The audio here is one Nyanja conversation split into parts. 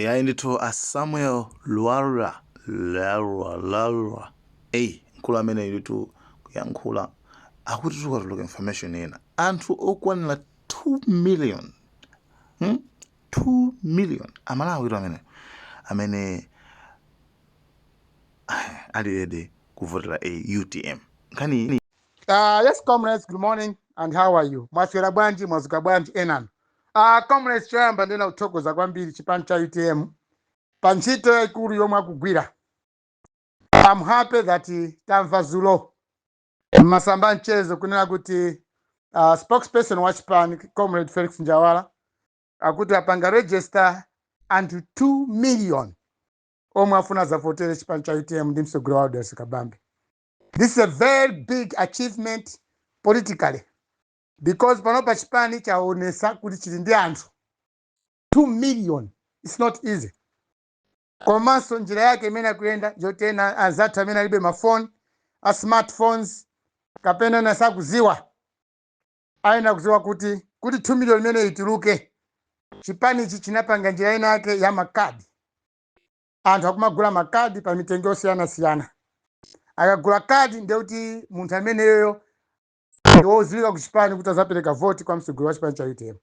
Yayi ndithu, a Samuel Lwara, Lwara, Lwara, eyi, mkulu amene ndithu kuyankhula akuti tukatuluka information ina, anthu okwanira 2 million, 2 million Amalawi amene ali ready kuvotera a UTM. Nkhani Yes, comrades, good morning and how are you? Mwaswera bwanji, mwazuka bwanji enanu? Comrades, choyamba ndena kuthokoza kwambiri chipani cha UTM pa ntchito yaikulu yomwe akugwira. I'm happy that tamva zulo mmasamba mchezo kunena kuti spokesperson wa chipani, Comrade Felix Njawala, akuti apanga register anthu 2 million omwe afuna zavotere chipani cha UTM ndi mtsogoleri wawo Dalitso Kabambe. This is a very big achievement politically because panopa chipani chaonesa kuti chili ndi anthu 2 million. It's not easy. Komanso njira yake imene akuyenda yotena anzathu amene alibe mafoni a smartphones kapena nasakuziwa ayena kuziwa kuti 2 million imene ituluke, chipani ichi chinapanga njira ina yake ya makadi. Anthu akumagula makadi pa mitengo yosiyanasiyana. Akagula kadi, ndekuti munthu ameneyoyo ndiwoziwika kuchipani kuti azapereka voti kwa mtsogoleri wa chipani cha UTM.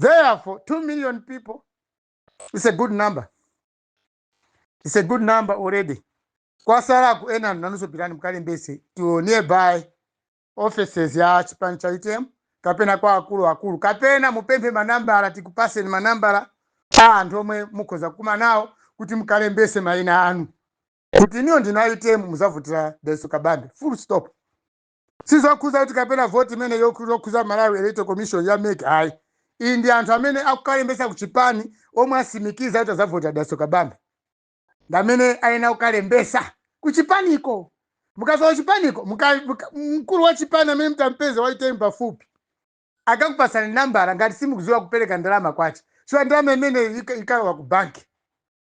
Therefore, 2 million people is a good number. It's a good number already. Kwasalaku ena nanunso pitani mukalembese to nearby offices ya chipani cha UTM kapena kwa akulu akulu, kapena mupemphe manambala, tikupaseni manambala a anthu omwe mukhoza kukuma nawo kuti mukalembese mayina anu kuti iniyo ndina UTM, muzavotera Dalitso Kabambe, full stop. Sizokhuza kuti kapena voti imene yokhuza Malawi Electoral Commission ya MEC, ayi. Iyi ndi anthu amene akukalembesa ku chipani omwe asimikiza kuti azavota Dalitso Kabambe, ndamene ayenera kukalembesa kuchipaniko. Mukafika kuchipaniko, mkulu wa chipani amene mtampeza waiteni pafupi akakupasani nambala ngati simukuziwa kupereka ndalama kwacha. So ndalama imene ikalowa ku banki.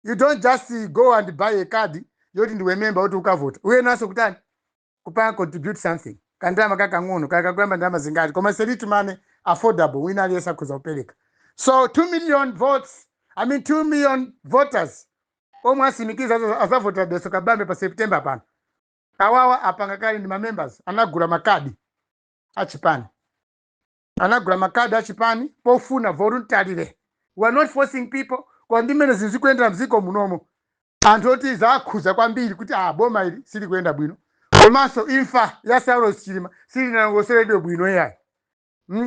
You don't just go and buy a card yoti ndiwe member kuti ukavota. Uyenaso kutani? Kupanga contribute something, kandalama kakang'ono kakakuyamba ndalama zingati, koma it's a little money, affordable, wina aliyense akhoza kupereka. So 2 million votes, I mean 2 million voters omwe asimikiza azavota Dalitso Kabambe pa September pano. Awawa apanga kale ndi mamembers, anagula makadi achipani, anagula makadi achipani pofuna voluntarily. We are not forcing people. Kwa ndimene zinthu zikuyendera mdziko munomo, anthu oti zakhuza kwambiri kuti ah, boma ili silikuyenda bwino, komanso imfa ya Saulos Chilima silinalongosoledwe bwino yayi.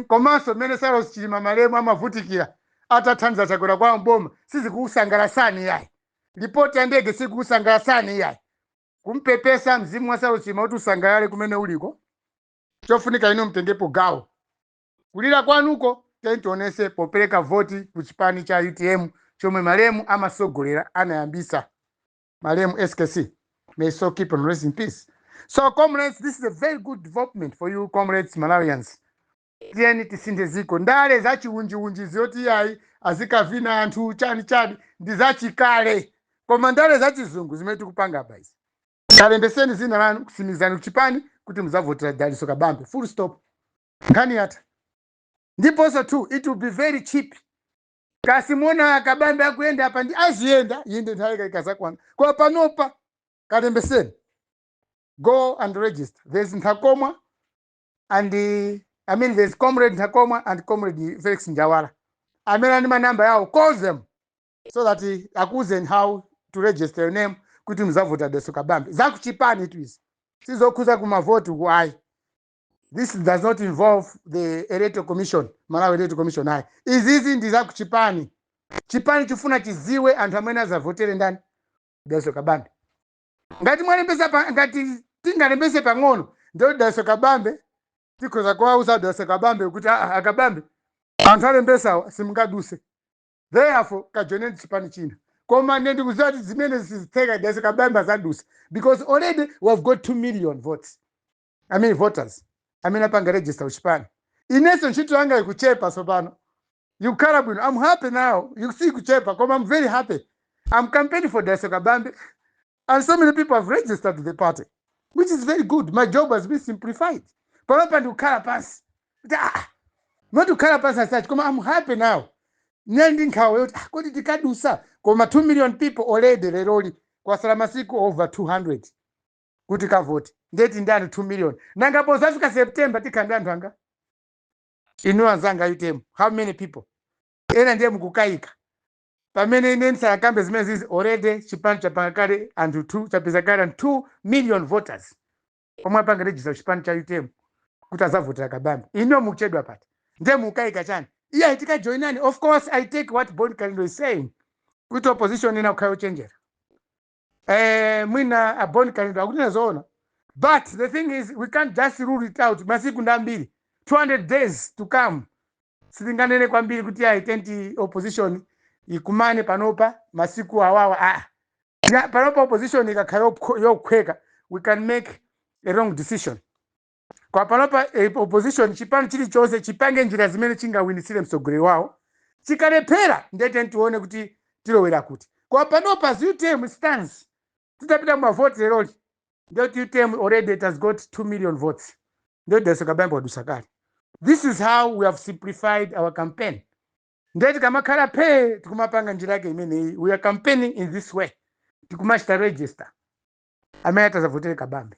Komanso mmene Saulos Chilima malemu amavutikira atathandiza Chakwera kwa mboma sizikukusangalasani yayi. Ripoti ya ndege sikukusangalasani yayi. Kumpepesa mzimu wa Saulos Chilima kuti usangalale kumene uliko, chofunika inu mtengepo gawo. Kulira kwanuko tionese popereka voti ku chipani cha UTM chomwe malemu amasogolera, anayambisa malemu SKC. May so keep on rest in peace. So comrades, this is a very good development for you comrades Malawians. Tiyeni tisinthe ziko. Ndale zachiunjiunji zoti yayi azikavina anthu chani chani ndi zachikale, koma ndale zachizungu zimene tikupanga apa izi. Kalembeseni zina lanu, kusimizani kuchipani kuti muzavotera Dalitso Kabambe, full stop, nkhani yatha. Ndiponso two, it will be very cheap. Kasi muona Kabambe akuyenda apa ndi aziyenda yinde nthawi ikazakwana, koma panopa kalembeseni, go and register. There's Ntakomwa and I mean, there's Comrade Ntakomwa and Comrade Felix Njawala amene ali manamba yawo. Call them so that akuuzeni how to register your name kuti muzavota Dalitso Kabambe. Zakuchipani itu izi, sizokhuza kumavoti ku ayi. This does not involve the Electoral Commission, Malawi Electoral Commission, ayi. Izizi ndi zakuchipani. Chipani chifuna chiziwe anthu amene azavotere ndani? Dalitso Kabambe. Ngati mwalembesa ngati tingalembese pang'ono, ndio Dalitso Kabambe tikhoza kuwauza Dalitso Kabambe kuti "Ah, ah, akabambe, anthu alembesawa simungaduse, therefore kajoineni chipani china." Koma ine ndikuziwa kuti zimene sizitheka. Dalitso Kabambe azadusa because already we have got 2 million votes, I mean voters amene apanga register kuchipani. Inenso ntchito yanga ikuchepa tsopano, ikukhala bwino. I'm happy now. You see, kuchepa, koma I'm very happy. I'm campaigning for Dalitso Kabambe and so many people have registered to the party, which is very good. My job has been simplified. Panopa ndikukhala pansi kuti ah, not kukhala pansi as such, koma I'm happy now. Ndinali ndi nkhawa yoti, ah, kodi tikadusa? Koma 2 million people already leroli, kwasala masiku over 200 kuti kavote, ndeti ndi anthu 2 million. Nanga pozafika September tikhala ndi anthu anga? Inu anzanga UTM, how many people? Ena ndiye mukukayika. Pamene ine ndisanakambe zimene zizi, already chipani chapanga kale anthu 2, chapeza kale anthu 2 million voters omwe apanga register chipani cha UTM kuti azavotera Kabambe. Ino mukuchedwa pati? Ndiye mukayika chani? Iye tikajoinani. Of course, I take what Bon Kalindo is saying kuti opposition ina kukhala yochenjera. Mwina a Bon Kalindo akutina zoona, but the thing is, we can't just rule it out. Masiku ndi ambiri, 200 days to come. Sitinganene kwambiri kuti ayi, tenti opposition ikumane panopa masiku awawa. Ah, ya, panopa opposition ikakhala yokhweka, we can make a wrong decision. Kwa panopa, opposition, chipani chilichonse chipange njira zimene chingawinisire mtsogoleri wawo. Chikalephera, ndete tione kuti tilowera kuti. Kwa panopa, as UTM stands, titapita mumavoti leroli, ndiyoti UTM already, it has got 2 million votes. Ndiyo Dalitso Kabambe wadusa kale. This is how we have simplified our campaign. Ndiye tikamakhala phe, tikumapanga njira yake imeneyi. We are campaigning in this way: tikumachita register amene atazavotere Kabambe.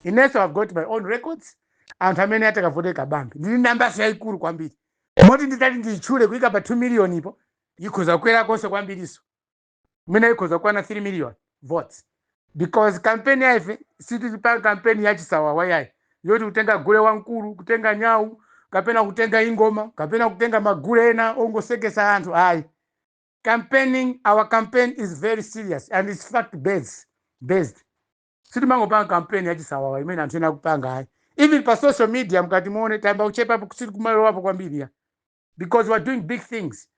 Inenso I've got my own records, anthu amene atakavotere Kabambe. Ndili nambasi yayikulu kwambiri moti nditati ndiyitchule kuyika pa 2 million ipo, ikhoza kukwera konse kwambiriso, mwina ikhoza kukwana 3 million votes, because campaign yaife sitipanga campaign yachisawawa yayi, yoti kutenga gule wamkulu, kutenga nyau, kapena kutenga ingoma, kapena kutenga magule ena ongosekesa anthu, ayi. Campaigning, our campaign is very serious and it's fact based. Sitimangopanga campaign yachisawawa imene anthu ena akupanga, ayi. Even pa social media mkati muone, tayamba kuchepapo, siti kumalowapo kwambiri ya, because we are doing big things.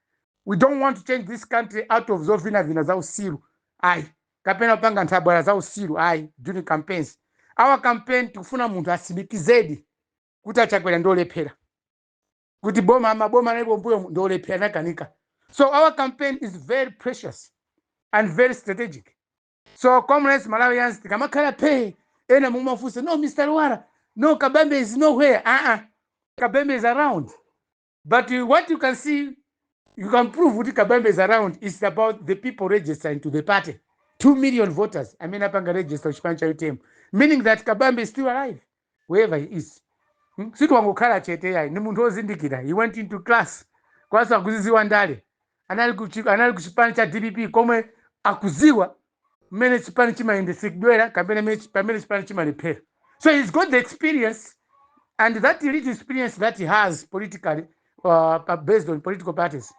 We don't want to change this country out of zovinavina za usiru, ayi, kapena kupanga nthabwala za usiru, ayi, during campaigns. Our campaign, tikufuna munthu asimikizedi kuti aChakwera ndolephera, kuti boma, maboma analipo mbuyo ndolephera, nakanika. So our campaign is very precious and very strategic. So comrades, Malawians, tikamakhala phe, ena mumafunsa, "No, Mr Lwara, no, Kabambe is nowhere." Uh-uh. Kabambe is around, but what you can see, you can prove kuti Kabambe is around is about the people registering to the party. 2 million voters amene apanga register kuchipani cha UTM, meaning that Kabambe is still alive wherever he is. Sitiwangokhala chete yayi. Ni munthu wozindikira. He went into class kwanso, akuziziwa ndale. Anali kuchipani cha DPP komwe akuziwa mmene chipani chimayendesedwera kapena pamene chipani chimalephera. So he's got the experience, and that little experience that he has politically, based on political parties,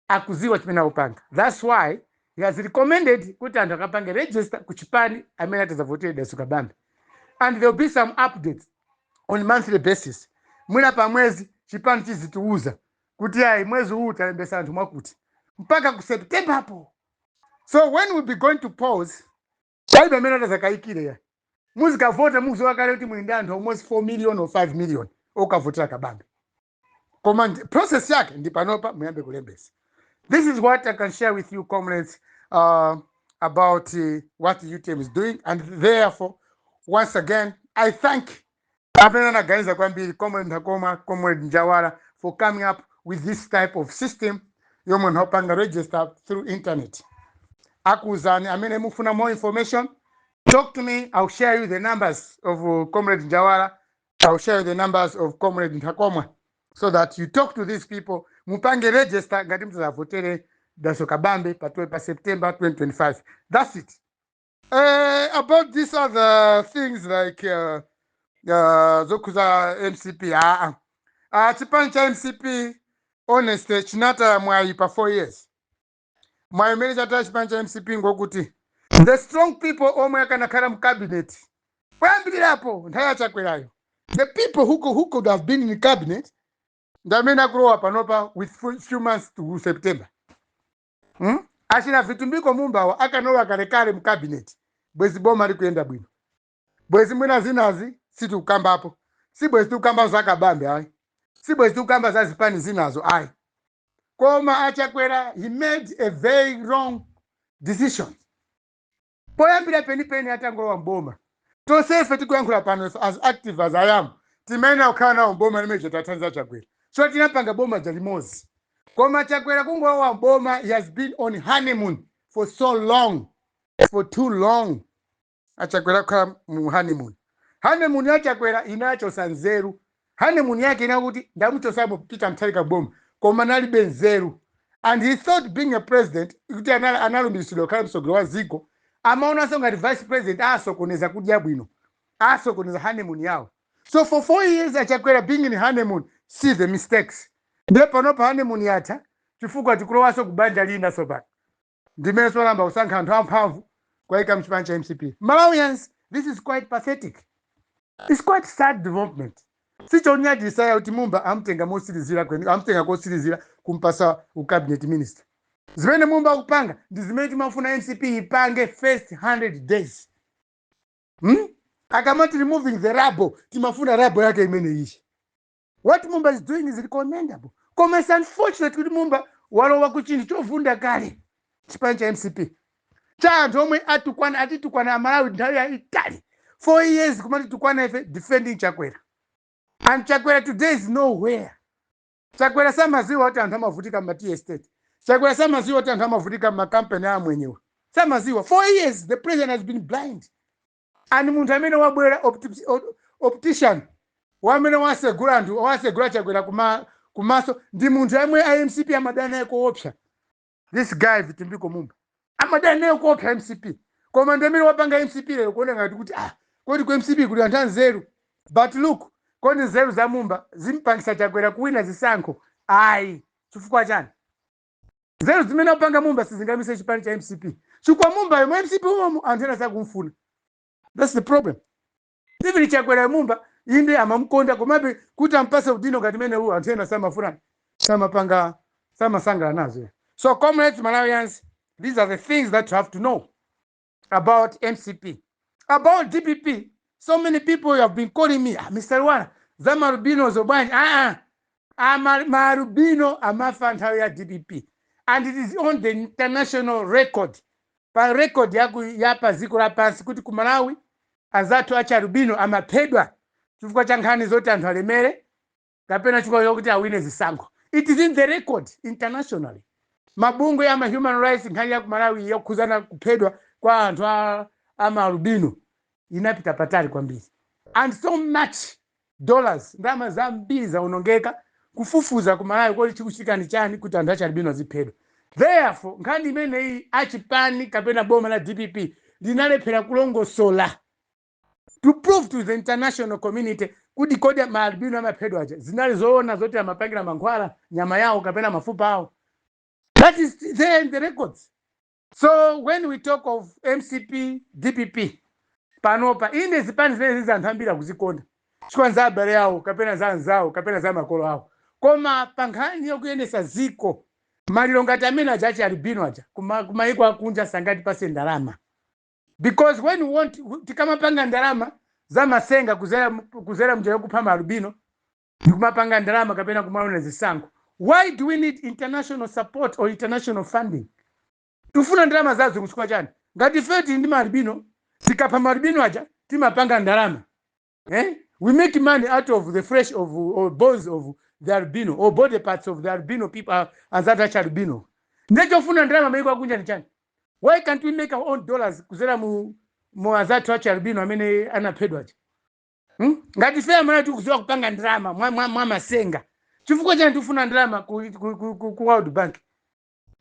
akuziwa chimene akupanga. That's why he has recommended kuti anthu akapange register kuchipani amene atazavotere Dalitso Kabambe. And there will be some updates on monthly basis. Mwina pa mwezi chipani chizitiuza kuti ayi, mwezi uwu talembesa anthu mwakuti, mpaka ku September apo. So when we be going to polls, palibe amene atazakayikire ya. Muzikavota muziwa kale kuti muli ndi anthu almost 4 million or 5 million okavotera Kabambe. Koma process yake ndi panopa muyambe kulembesa. This is what I can share with you, comrades, about what UTM is doing. And therefore, once again, I thank amene anaganiza kwambiri, Comrade Ntakoma, Comrade Njawara, for coming up with this type of system yomwe anthu apanga register through internet. Akuuzani. Amene mufuna more information, talk to me. I'll share you the numbers of Comrade Njawara. I'll share you the numbers of Comrade Ntakoma so that you talk to these people, mupange register ngati muzavotere Dalitso Kabambe pa September 2025. That's it. About these other things like zokhuza MCP, aa, chipani cha MCP, honestly, chinataya mwayi pa 4 years. Mwayi umene chataya chipani cha MCP ngokuti the strong people omwe akanakhala mu cabinet poyambirirapo nthawi yaChakwerayo, the people who could have been in the cabinet, ndi amene akulowa panopa with few months to September, Achina Vitumbiko Mumbawa akanowa kalekale mu cabinet, bwezi boma likuyenda bwino, bwezi mwina zinazi situkukambapo, si bwezi tikukamba za Kabambe ayi, si bwezi tikukamba za zipani zinazo ayi. Koma aChakwera, he made a very wrong decision poyambira penipeni atangolowa mboma. Tonsefe tikuyankhula pano, as active as I am, timene akukhala nawo mboma limene tathandiza Chakwera. So tinapanga boma ja limodzi. Koma Chakwera kungolowa boma, he has been on honeymoon for so long, for too long. Achakwera kukhala mu honeymoon. Honeymoon ya Chakwera inachosa nzeru. Honeymoon yake inakuti ndamuchosapo Peter Mutharika boma, koma nalibe nzeru, and he thought being a president kuti analumbiritsidwa kukhala mtsogoleri wa dziko, amaonanso ngati vice president asokoneza kudya bwino, asokoneza honeymoon yawo. So for 4 years Achakwera being in honeymoon, see the mistakes. Ndiye panopa honeymoon yatha, chifukwa tikulowanso kubanja lina. Sopano ndimene soyamba kusankha anthu amphamvu kwayika mchipani cha MCP. Malawians, this is quite pathetic. It's quite sad development. Sichonyadisa kuti Mumba amtenga mosirizira kweni, amtenga kosirizira kumpasa ucabinet minister. Zimene Mumba akupanga ndi zimene timafuna MCP ipange first 100 days, Akamati removing the rubble, timafuna rubble yake imene ichi. What Mumba is doing is recommendable, koma it's unfortunate kuti Mumba walowa ku chinthu chovunda kale, chipani cha MCP, cha anthu omwe atukwana, atitukwana Amalawi nthawi yaitali, 4 years kumatitukwana ife defending Chakwera. And Chakwera today is nowhere. Chakwera samaziwa kuti anthu amavutika mma tea estate. Chakwera samaziwa kuti anthu amavutika mmakampani amwenyewa. Samaziwa. 4 years the president has been blind. And munthu amene wabwera optician wamene wasegula anthu, wasegula Chakwera kumaso ndi munthu amwe iMCP amadana naye koopsa. This guy Vitumbiko Mumba amadana naye koopsa MCP, koma ndi amene wapanga MCP lero kuona ngati kuti, ah, kodi ku MCP kuli anthu anzeru. But look, kodi nzeru za Mumba zimpangisa Chakwera kuwina zisankho? Ayi. Chifukwa chani? Nzeru zimene apanga Mumba sizingamise chipani cha MCP, chifukwa Mumba yomwe MCP umomo anthu ena sakumfuna. That's the problem. Even Chakwera, Mumba inde amamukonda, komabe kuti ampase udindo ngati mene uwu, anthu ena samafuna, samapanga, samasangala nazo. So comrades, Malawians, these are the things that you have to know about MCP. About DPP, so many people have been calling me, "Ah, Mr. Lwara, za maalubino zobwanji?" Ah, ah. Maalubino amafa nthawi ya DPP, and it is on the international record, pa record yaku ya pa dziko lapansi, kuti ku Malawi anzathu achalubino amaphedwa chifukwa cha nkhani zoti anthu alemere kapena chifukwa chokuti awine zisankho. It is in the record internationally. Mabungwe ama human rights, nkhani ya ku Malawi yokhuzana kuphedwa kwa anthu a maalubino inapita patali kwambiri, and so much dollars, ndalama zambiri zaonongeka kufufuza ku Malawi kodi chikuchitika ndi chani kuti anthu achalubino aziphedwa. Therefore nkhani imeneyi achipani kapena boma la DPP linalephera kulongosola, to prove to the international community kuti kodi maalubino amaphedwa aja zinali zoona zoti amapangira mankhwala nyama yawo kapena mafupa awo. That is there in the records. So when we talk of MCP, DPP panopa, ine zipani zimene zizi anthu ambiri akuzikonda chifukwa za abale awo kapena za anzawo kapena za makolo awo, koma pa nkhani yokuyendesa ziko, maliro ngati amene aja achi albino aja kumayiko akunja sangati pase ndalama, because when we want, tikamapanga ndalama za masenga kuzera mnjira yokupha maalubino ndikumapanga ndalama kapena kumaona zisankho, why do we need international support or international funding? Tifuna ndalama zazo kuchifukwa chani ngati ife tili ndi maalubino? Tikapha maalubino aja timapanga ndalama, eh? We make money out of the flesh of or bones of the albino or body parts of the albino people, anzathu achi albino. Ndechofuna ndalama maiko akunja ni chani? Why can't we make our own dollars kuzera mu anzathu achi albino amene anaphedwa aja, Ngati ife amene tikuziwa kupanga ndalama mwa masenga, chifukwa chani tifuna ndalama ku World Bank?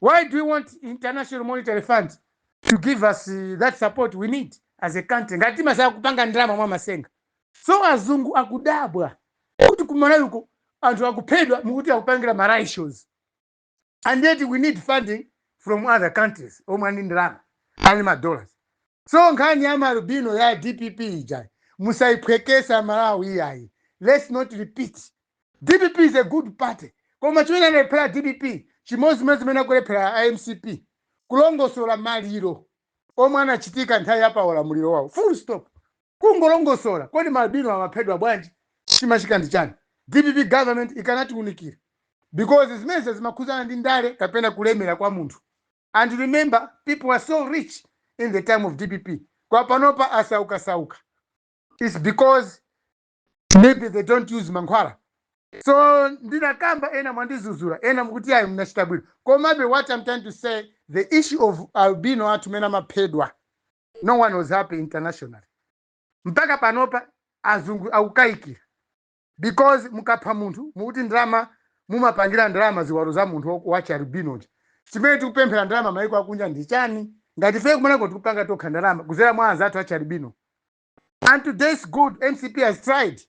Why do we want International Monetary Fund to give us that support we need as a country ngati timasaka kupanga ndalama mwa masenga? So azungu akudabwa kuti kumalawi uko anthu akuphedwa, mukuti akupangira ma rituals, and yet we need funding from other countries omwe ali ndalama, ali ma dollars. So nkhani ya malubino ya DPP ija musayiphwekesa Malawi, iyayi. Let's not repeat. DPP is a good party, koma chimene analephera DPP chimodzimodzi zimene akulephera iMCP, kulongosola maliro omwe anachitika nthawi ya paulamuliro wawo, full stop. Kungolongosola, kodi malubino amaphedwa bwanji? Chimachitika ndi chani? DPP government ikanatiunikira, because zimenezi zimakhuzana ndi ndale kapena kulemera kwa munthu. And remember, people were so rich in the time of DPP. Kwa panopa asaukasauka, it's because maybe they don't use mankhwala. So ndinakamba, ena mwandizuzula, ena mukuti ayi, mnachita bwino. Komabe what I'm trying to say, the issue of albino athu mene amaphedwa, no one was happy internationally. Mpaka panopa azungu akukayikira, because mukapha munthu mukuti ndalama, mumapangira ndalama ziwalo za munthu wachi albinoja. Chimene tikupemphera ndalama maiko akunja ndi chani, ngati ife kumeneko tikupanga tokha ndalama kuzera mwa anzathu achi albino? And today's good, MCP has tried.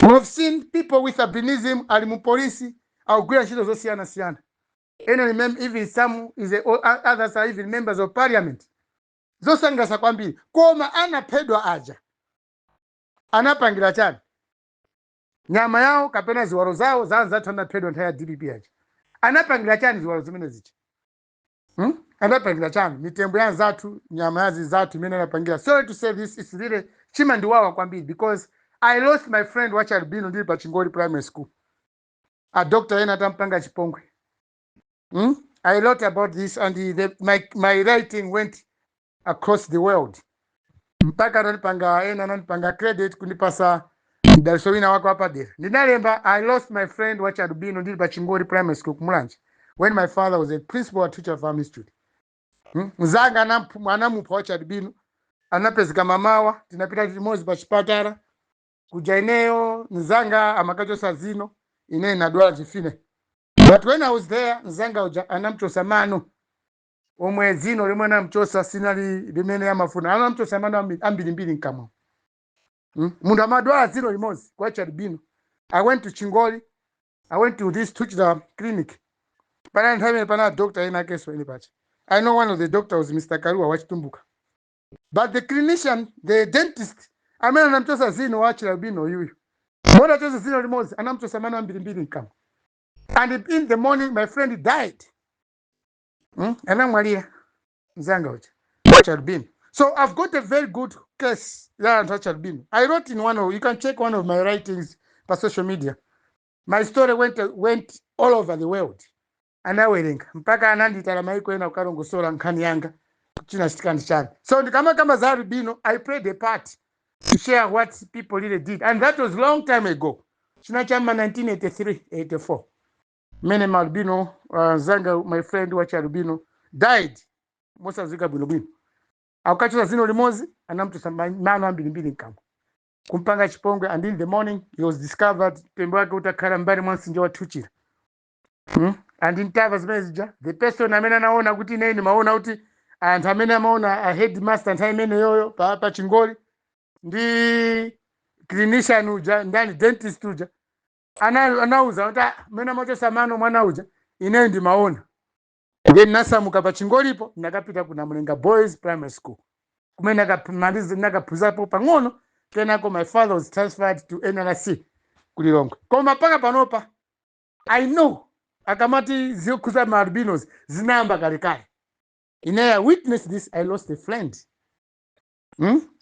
We have seen people with albinism ali mu polisi, akugwira ntchito zosiyana-siyana. Ena even some is a, others are even members of parliament. Zosangalatsa kwambiri. Koma anaphedwa aja anapangira chani nyama yawo kapena ziwalo zawo za anzathu anaphedwa nthawi ya DPP aja? Anapangira chani ziwalo zimene zicha, Anapangira chani mitembo ya anzathu, nyama ya zinzathu imene anapangira? Sorry to say this, it's really chimandiwawa kwambiri because I lost my friend wachi albino ndili pa Chingoli Primary School, a doctor ena atampanga chipongwe, I wrote about this and my writing went across the world mpaka anandipanga, ena anandipanga credit kundipasa mdaliso wina wako wapadera. Ndinalemba, "I lost my friend wachi albino ndili pa Chingoli Primary School kuMulanje when my father was a principal at Thuchila Farm Institute." Mzanga anamupha wachi albino, anapezeka mamawa. Tinapita limodzi pa chipatala kuja ineyo, mzanga amakachosa zino, ine nadwala chifine. But when I was there, mzanga uja anamchosa mano omwe zino limwe anamchosa sinali limene amafuna. Anamchosa mano ambirimbiri mkamwa, Munthu amadwala zino limodzi kwa albino. I went to Chingoli, I went to this Thuchila clinic. Pana nthawi imene pana doctor ena akeso ene pacha. I know one of the doctor was Mr Karua wachitumbuka, but the clinician, the dentist amene anamchosa zino wachi albino yuyu, modachosa zino limodzi anamchosa mano ambirimbiri mkamwa. And in the morning my friend died, Anamwalira mzanga uja wachi albino. So I've got a very good case ya anthu achi albino. I wrote in one of, you can check one of my writings pa social media. My story went all over the world. Anawerenga mpaka ananditala maiko ena kukalongosola nkhani yanga, chinachitika ndi chani. So ndikamakamba za albino, I played a part to share what people really did, and that was long time ago, china chama 1983 84, mmene maalbino zanga, my friend wachi albino died mosadziwika bwinobwino. Akukachosa zino limodzi, anamchosa mano ambirimbiri mkamwa, kumpanga chipongwe. And in the morning he was discovered mtembo wake utakhala mbali mwa mtsinje wa Thuchila, And ntava zimene zija, the person amene anaona kuti ine ndimaona kuti anthu amene amaona a headmaster nthawi imeneyoyo pa Chingoli ndi clinician uja, ndani, dentist uja, anauza kuti, "Ah, mmene amachosa mano mwana uja ineyo ndimaona." Then nasamuka pa Chingolipo, nakapita kuna Mlenga Boys Primary School kumene nakamaliza, nakaphunzirapo pang'ono. Kenako my father was transferred to NRC kuLilongwe. Koma mpaka panopa I know akamati zikhuza ma albinos zinayamba kalekale. Ine I witnessed this. I lost a friend,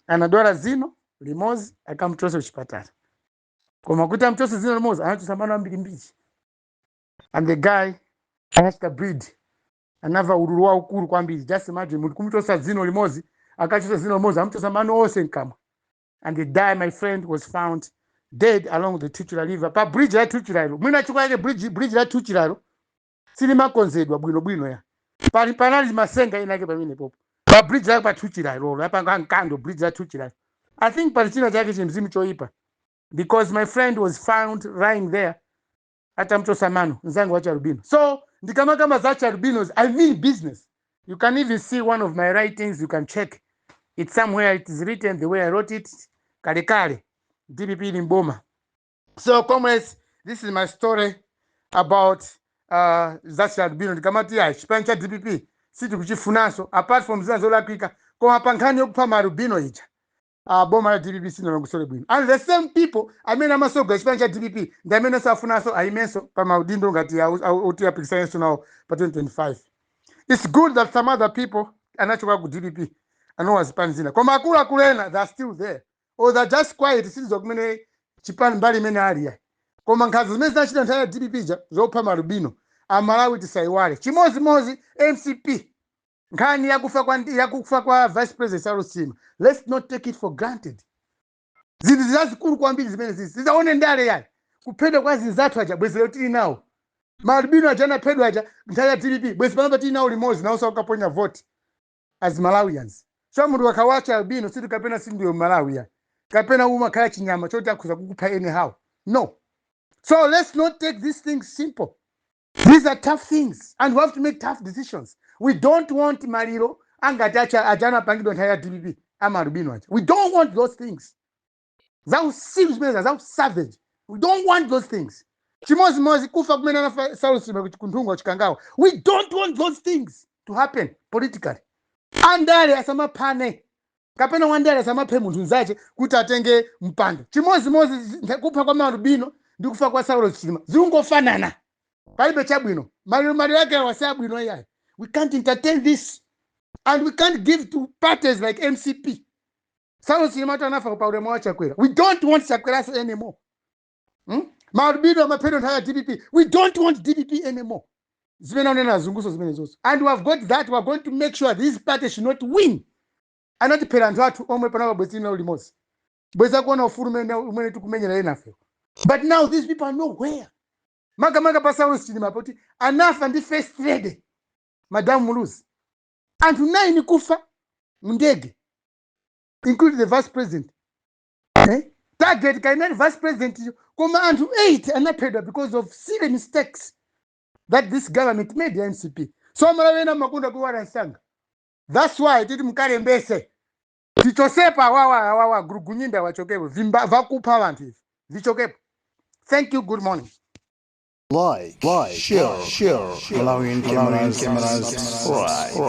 Anadwala zino limodzi, akamchosa kuchipatala, koma kuti amchose zino limodzi anachosa mano ambirimbiri, and the guy anachita bleed, anamva ululu waukulu kwambiri. Just imagine munthu kumuchosa zino limodzi, akachosa zino limodzi amuchosa mano onse mkamwa. And the guy, my friend, was found dead along the Thuchila River, pa bridge la Thuchila ilo. Mwina chifukwa chake bridge la Thuchila ilo silimakonzedwa bwinobwino ya pali panali masenga inake pamene popo pa bridge lake pa Thuchila ilolo yapanga mkando bridge la Thuchila. I think pali china chake chimzimu choipa, because my friend was found lying there atamchosa mano, mzangu wa chialubino. So ndikamakamba za chialbinos, I mean business. You can even see one of my writings, you can check it somewhere, it is written the way I wrote it kalekale DPP ili mboma. So comrades, this is my story about za chialubino. Ndikamati ya chipani cha DPP sitikuchifunanso, apart from zina zolakwika, koma pa nkhani yokupha maalubino ija, boma la DPP sinalongosole bwino. And the same people amene amasoga chipani cha DPP ndi amene safunanso ayimenso pa maudindo ngati oti apikisanenso nawo pa 2025. It's good that some other people anachoka ku DPP, anowa zipani zina, koma akuluakulu ena they are still there or they're just quiet. Sitidziwa kumene chipani mbali imene ali ya. Koma nkhanza zimene zinachita nthawi ya DPP ja zopha malubino, Amalawi tisayiwale. Chimozimozi MCP, nkhani yakufa kwa Vice President Saulos Chilima, let's not take it for granted. Zinthu zazikulu kwambiri zimene zizi zizaone ndale yayi. Kuphedwa kwa zinzathu aja, bwezi lero tili nawo. Maalubino aja anaphedwa aja nthawi ya DPP, bwezi panopa tili nawo limodzi, nawonso akaponya vote as Malawians. So munthu akawacha albino siti kapena sindiyo Malawian kapena umakhala chinyama choti akhuza kukupha anyhow. No. So let's not take these things simple. These are tough things and we have to make tough decisions. We don't want maliro angati acha aja anapangidwa nthawi ya DPP, amalubino aja. We don't want those things. Zausiku zimene zausavage, we don't want those things. Chimozimozi kufa kumene anafa Saulos Chilima kunthungwa Chikangawa. We don't want those things to happen politically. Andale asamaphane kapena wandale asamaphe munthu nzache kuti atenge mpando. Chimozimozi kupha kwa malubino ndi kufa kwa Saulos Chilima zikungofanana, palibe chabwino. Maliro, maliro ake awasi abwino iyayi. We can't entertain this and we can't give to parties like MCP. Saulos Chilima atu anafa pa ulemu wa Chakwera. We don't want Chakweraso anymore, Malubino amaphedwa nthawi ya DPP. We don't want DPP anymore. Zimene aunena azunguso zimene zonso, and we have got that. We are going to make sure this party should not win. Anatiphera anthu athu omwe panapa bwezi lina limodzi bweza kuona ufulu umene tikumenyera enafe, but now these people are nowhere. Makamaka pa Saulos Chilima poti anafa ndi First Lady Madamu Muluzi, anthu 9 kufa mndege, including the vice president, eh? Target kainali vice president iyo, koma anthu 8 anaphedwa because of silly mistakes that this government made ya MCP. So Malawi ena makunda kuwala nsanga. That's why titi mukalembese, tichosepo awawa awawa gurugunyinda wachokepo, vimba vakupha vanthu ivi vichokepo. Thank you, good morning. Like, share, share, Malawian cameras, subscribe.